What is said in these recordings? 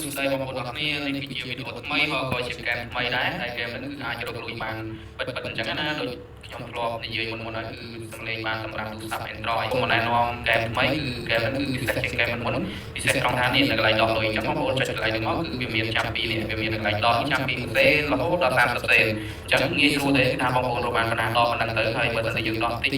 សួស្តីបងប្អូនអរគ្នានេះគឺជាវីដេអូថ្មីហើយក៏ជាហ្គេមថ្មីដែរដែលហ្គេមនេះគឺអាចរកលុយបានពិតពិតអញ្ចឹងណាដូចខ្ញុំធ្លាប់និយាយមុនមុនហើយគឺសំលេងបានសម្រាប់ទូរស័ព្ទ Android ខ្ញុំណែនាំហ្គេមថ្មីគឺហ្គេមនេះគឺពិសេសជាងហ្គេមមុនមុនពិសេសត្រង់ថានេះនៅកន្លែងដោះលុយអញ្ចឹងបងប្អូនចុចកន្លែងនេះមកគឺវាមានចាប់ពីនេះវាមានកន្លែងដោះចាប់ពី1សេនរហូតដល់30សេនអញ្ចឹងងាយស្រួលទេថាបងប្អូនរកបានប៉ុណ្ណាដោះប៉ុណ្ណឹងទៅហើយបើសិនជាយើងដោះតិច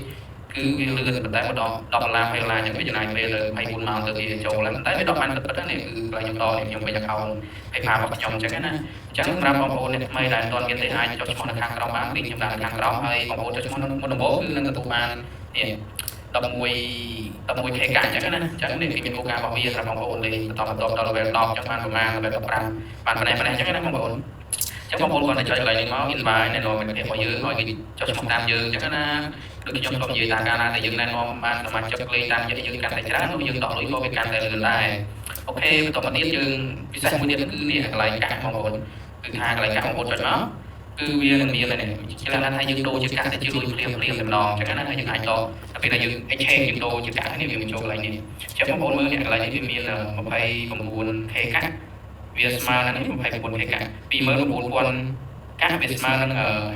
គឺវាលឿនប៉ុន្តែមកដល់10ដុល្លារ20ដុល្លារអញ្ចឹងវាចំណាយពេលទៅ24ម៉ោងទៅវាចូលឡើងតែវាដោះបានពិតពិតនេះគឺកន្លែងខ្ញុំដោះនេះខ្ញុំពេញ account PayPal របស់ខ្ញុំអញ្ចឹងណាអញ្ចឹងសម្រាប់បងប្អូនអ្នកថ្មីដែលមិនទាន់មានទេអាចចុចឈ្មោះនៅខាងក្រោមបាន link ខ្ញុំដាក់នៅខាងក្រោមហើយបងប្អូនចុចឈ្មោះមុនដំបូងគឺនឹងទទួលបាននេះ11 11K កាក់អញ្ចឹងណាអញ្ចឹងនេះគឺមានគោលការណ៍របស់វាសម្រាប់បងប្អូនលេងបន្តបន្តដល់ level 10អញ្ចឹងបានប្រមាណ level 15បានប៉ុណ្ណេះប៉ុណ្ណេះអញ្ចឹងណាបងប្អូនចឹងបងប្អូនគាត់តែចុចកន្លែងនេះមក invite ណែនាំមិត្តភក្តិរបស់យើងឲ្យគេចុចឈ្មោះតាមយើងអញ្ចឹងណាដូចខ្ញុំធ្លាប់និយាយថាកាលណាដែលយើងណែនាំបានសមាជិកលេងតាមរយៈយើងកាន់តែច្រើននោះយើងដកលុយក៏វាកាន់តែលឿនដែរ OK បន្តមកទៀតយើងពិសេសមួយទៀតគឺនេះកន្លែងកាក់បងប្អូនគឺថាកន្លែងកាក់បងប្អូនចុចមកគឺវានឹងមាននេះជាលក្ខណៈថាយើងដូរជាកាក់ទៅជាលុយភ្លាមភ្លាមតែម្ដងអញ្ចឹងណាហើយយើងអាចដកតែពេលដែលយើង exchange យើងដូរជាកាក់នេះវាមិនចូលកន្លែងនេះអញ្ចឹងបងប្អូនមើលនេះកន្លែងនេះវាមាន 29K កាក់វាស្មើនឹង 29K កាក់29,000កាក់វាស្មើនឹង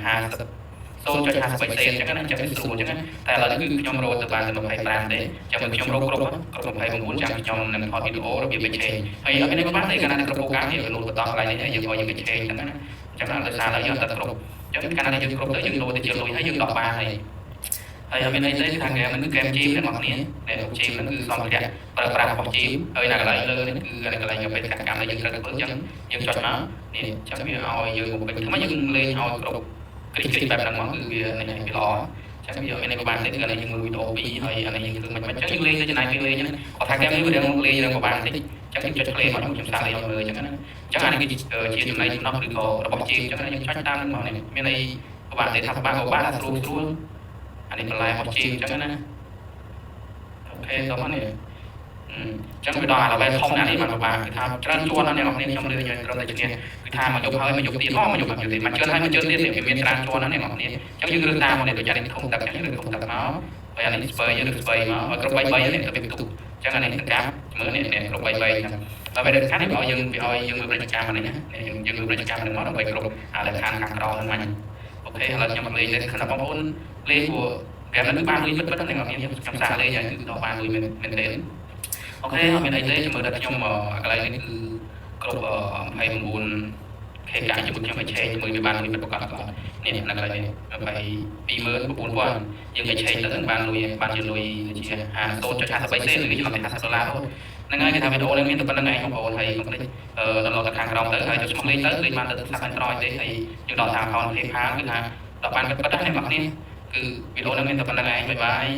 50 0.53សេនអញ្ចឹងណាអញ្ចឹងស្រួលអញ្ចឹងណាតែឥឡូវនេះគឺខ្ញុំរកទៅបានតែ25ទេអញ្ចឹងខ្ញុំរកគ្រប់គ្រប់29ចាំខ្ញុំនឹងថតវីដេអូរបៀប exchange ហើយអត់មានបានទេកាលណាគ្រប់កានេះវាលូតបន្តកន្លែងនេះយើងឲ្យយើង exchange អញ្ចឹងណាអញ្ចឹងដោយសារឡើយយើងអត់គ្រប់អញ្ចឹងកាលណាយើងគ្រប់ទៅយើងដូរទៅជាលុយហើយយើងដោះបានហើយហើយអត់មានអីទេថាហ្គេមហ្នឹងគឺហ្គេមជីមទាំងអស់គ្នាដែលជីមហ្នឹងគឺសម្ភារៈប្រើប្រាស់របស់ជីមហើយនៅកន្លែងលើនេះគឺកន្លែងបេសកកម្មដែលយើងត្រូវធ្វើអញ្ចឹងយើងចុចមកនេះអញ្ចឹងវាឲ្យយើងបំពេញថ្មីយើងលេងឲ្យគ្រប់គ្រីកគ្រីកបែបហ្នឹងមកគឺវានេះវាល្អចឹងវាមានពិបាកទេគឺអានេះយើងមើលវីដេអូពីរហើយអានេះយើងធ្វើមិនមិនចឹងយើងលេងទៅចំណាយពេលលេងហ្នឹងគាត់ថាហ្គេមនេះវារឿងលេងរឿងពិបាកតិចចឹងយើងចុច play មកខ្ញុំសាកលេងឲ្យមើលចឹងណាចឹងអានេះគឺជាចំណៃចំណោះឬក៏របស់ជាងចឹងណាយើងចុចតាមហ្នឹងមកនេះមានអីពិបាកទេថាពិបាកក៏ពិបាកថាស្រួលស្រួលអានេះបន្លែរបស់ជាងចឹងណាOK តោះមកនេះចឹងវាដល់អា level ធំណាស់នេះបានពិបាកគឺថាច្រើនជាន់ណាស់អ្នកនរគ្នាខ្ញុំលើយើងត្រឹមតែឈ្នះគឺថាមកយប់ហើយមកយប់ទៀតអូមកយប់ហើយទៀតមកជឿនហើយមកជឿនទៀតវាមានច្រើនជាន់ណាស់អ្នកនរគ្នាចឹងយើងរើសតាមនេះដូចយ៉ាងនេះធំទឹកចឹងរើសធំទឹកមកហើយអានេះស្ពៃយើងរើសស្ពៃមកឲ្យគ្រប់3 3នេះទៅពេលផ្ទុះចឹងអានេះសង្កាប់មើលនេះនេះគ្រប់3 3ចឹងដល់ពេលខាងនេះឲ្យយើងវាឲ្យយើងមើលប្រជាកម្មនេះណាយើងយើងមើលប្រជាកម្មនឹងមកដើម្បីគ្រប់អាលក្ខខណ្ឌខាងក្រោមហ្នឹងមក OK ឥឡូវខ្ញុំមកលេងទេខណៈបងប្អូនលេងព្រោះហ្គេមនេះបានលុយពិតពិតហ្នឹងអ្នកនរគ្នាខ្ញុំសាកលេងហើយគឺដល់បានលុយមែនមែនទេOK អត់មានអីទេមើលដល់ខ្ញុំកន្លែងនេះគឺគ្រប់29 K កាក់ជាមួយខ្ញុំឲ្យឆេងជាមួយវាបានលុយពិតប្រាកដនេះនៅកន្លែងនេះ29,000យើងឲ្យឆេងទៅនឹងបានលុយបានជាលុយជា50.53សេនឬចំណុច50ដុល្លារហ្នឹងហើយគេថាវីដេអូនេះមានតែប៉ុណ្្នឹងឯងបងប្អូនហើយកុំភ្លេចអឺដល់ទៅខាងក្រោមទៅហើយចុចឈ្មោះលេងទៅលេងបានទៅទូរស័ព្ទ Android ទេហើយយើងដកតាម account PayPal គឺថាដល់បានពិតពិតណាអ្នកនរគ្នាគឺវីដេអូនេះមានតែប៉ុណ្្នឹងឯង bye bye.